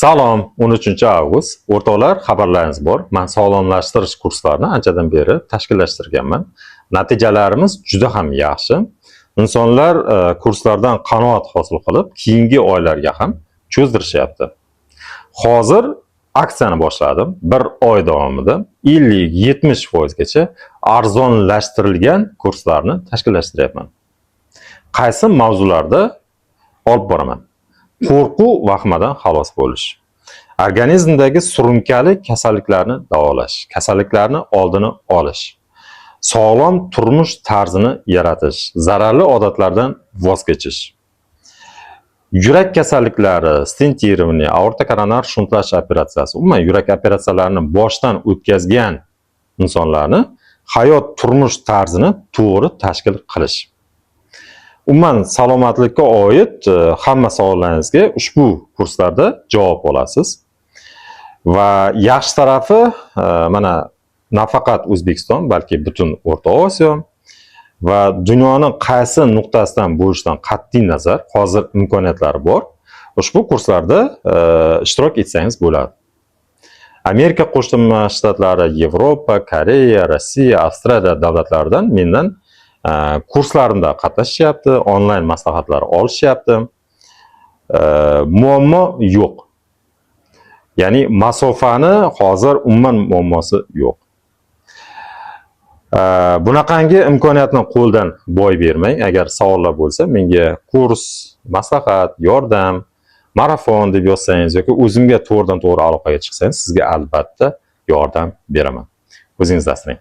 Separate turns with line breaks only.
Salom, 13 avgust. O'rtoqlar, xabarlaringiz bor. Men sog'lomlashtirish kurslarini anchadan beri tashkillashtirganman. Natijalarimiz juda ham yaxshi. Insonlar kurslardan qanoat hosil qilib, keyingi oylarga ham cho'zdirishyapti. Hozir aksiyani boshladim. Bir oy davomida 50-70 foizgacha arzonlashtirilgan kurslarni tashkillashtiryapman. Qaysi mavzularda olib boraman? Qo'rquv, vahimadan xalos bo'lish. Organizmdagi surunkali kasalliklarni davolash, kasalliklarni oldini olish, sog'lom turmush tarzini yaratish, zararli odatlardan voz kechish. Yurak kasalliklari, стентирование, aorta koronar shuntlash operatsiyasi, umuman yurak operatsiyalarini boshdan o'tkazgan insonlarni hayot turmush tarzini to'g'ri tashkil qilish. Umuman salomatlikka oid hamma savollaringizga ushbu kurslarda javob olasiz. Va yaxshi tarafi, mana nafaqat O'zbekiston, balki butun O'rta Osiyo va dunyoni qaysi nuqtasidan bo'lishidan qat'iy nazar hozir imkoniyatlari bor. Ushbu kurslarda ishtirok etsangiz bo'ladi. Amerika Qo'shma Shtatlari, Yevropa, Koreya, Rossiya, Avstraliya davlatlaridan mendan kurslarimda qatnashishyapti, onlayn maslahatlar olishyapti. Muammo yo'q. Ya'ni masofani hozir umuman muammosi yo'q. Bunaqangi imkoniyatni qo'ldan boy bermang. Agar savollar bo'lsa, menga kurs, maslahat, yordam, marafon deb yozsangiz yoki o'zimga to'g'ridan to'g'ri aloqaga chiqsangiz, sizga albatta yordam beraman. O'zingizni asrang.